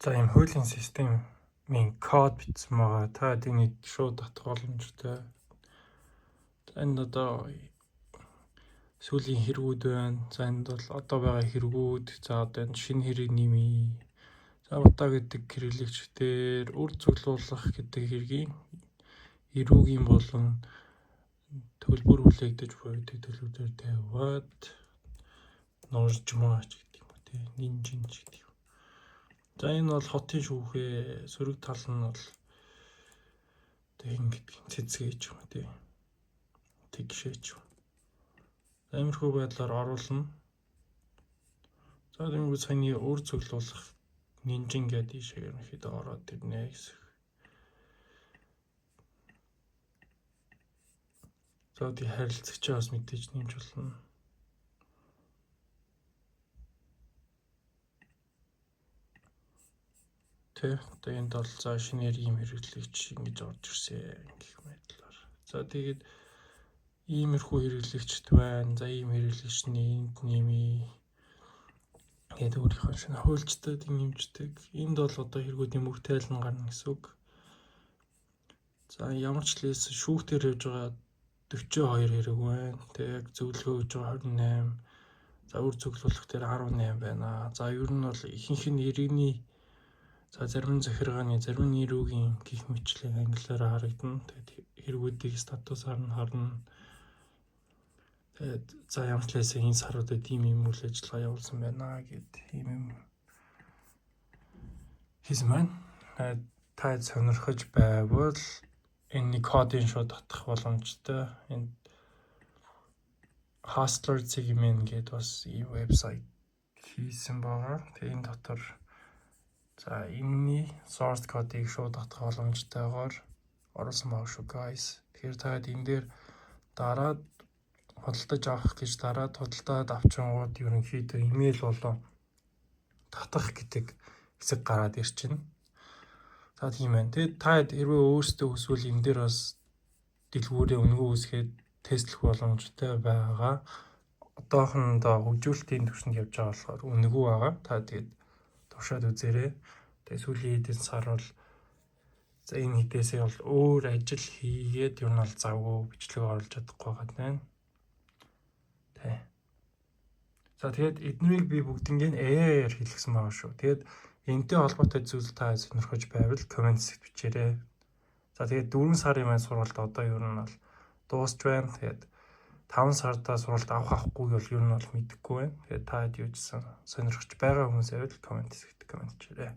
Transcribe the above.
За, ийм хуулийн системийн код бичсэн байгаа. Та энийг шууд татах боломжтой. Энд одоо сүүлийн хэрэгүүд байна. За, энд бол одоо байгаа хэрэгүүд. За, одоо энд шинэ хэрэг нэмье. За, удаа гэдэг хэрэглэгч дээр үр цуглуулах гэдэг хэргийн эрүүгийн болон төлбөр хүлээгдэж буй гэдэг төлөвлөөр тавиад нуржмаач гэдэг юм уу те, нинжин ч гэдэг юм. За, энэ бол хотын шүүхээ сөрөг тал нь бол тэг ингэдэг цэцгээч юм уу те, тэгшээч юм. Иймэрхүү байдлаар оруулна. За, тэгвэл саяны үр цуглуулах нинжин гэдэг ийшээ ерөнхийдөө ороод ирнэ гэсэн. За, тэг харилцагчаа бас мэдээж нэмж болно. Тэ, одоо энд бол за шинээр ийм хэрэглэгч ингэж орж ирсэн гэх мэтлэр. За, тэгээд иймэрхүү хэрэглэгчд байна. За, ийм хэрэглэгчний энд нэмье. Тэгээд өөрийнхөө шинэ хуульчдад нэмждэг. Энд бол одоо хэрэгүүдийн бүх тайл нь гарна гэсэн үг. За, ямар ч лээс шүүхтэр явж байгаа 42 хэрэг байна. Тэгээ яг зөвлөгөө өгж байгаа 28. За, үр цуглуулах дээр 18 байна. За, ер нь бол ихэнх нь иргэний, за, зарим нь захиргааны, зарим нь эрүүгийн гих мэтлэг англиар харагдана. Тэгээд хэрэгүүдийг статусаар нь харна. Тэгээд за, ямар ч лээс энэ саруудад ийм ийм үйл ажиллагаа явуулсан байна гэд ийм юм хийсэн байна. Та сонирхож байвал энэ кодын шууд татах боломжтой. Энэ Hustler Segment гэдэг бас ийм вебсайт хийсэн байгаа. Тэгээ энэ дотор за энэний source code-ыг шууд татах боломжтойгоор оруулсан байгаа шүү, guys. Тэгэхээр та энэ дээр дараад худалдаж авах гэж дараад худалдаад авчингууд ерөнхийдөө имэйл болон татах гэдэг хэсэг гараад ирчихнэ. За, тийм байна. Тэгээд та хэрвээ өөрсдөө хүсвэл энэ дээр бас дэлгүүрээ үнэгүй үүсгээд тестлэх боломжтой байгаа. Одоохондоо хөгжүүлэлтийн түвшинд явж байгаа болохоор үнэгүй байгаа. Та тэгээд туршаад үзээрэй. Тэгээд сүүлийн хэдэн сар бол за энэ хэдээсээ бол өөр ажил хийгээд ер нь бол завгүй бичлэг оруулж чадахгүй байгаа байна. Тэ. За, тэгээд эднэрийг би бүгднийг AI-аар хэлсэн байгаа шүү. Тэгээд энэтэй холбоотой зүйл та сонирхож байвал коммент хэсэгт бичээрэй. За, тэгээд 4 сарын маань сургалт одоо ер нь бол дуусч байна. Тэгээд 5 сарда сургалт авах авахгүйг бол ер нь бол мэдэхгүй байна. Тэгээд та хэд юу гэсэн сонирхож байгаа хүмүүс байвал коммент хэсэгт коммент хийрээ.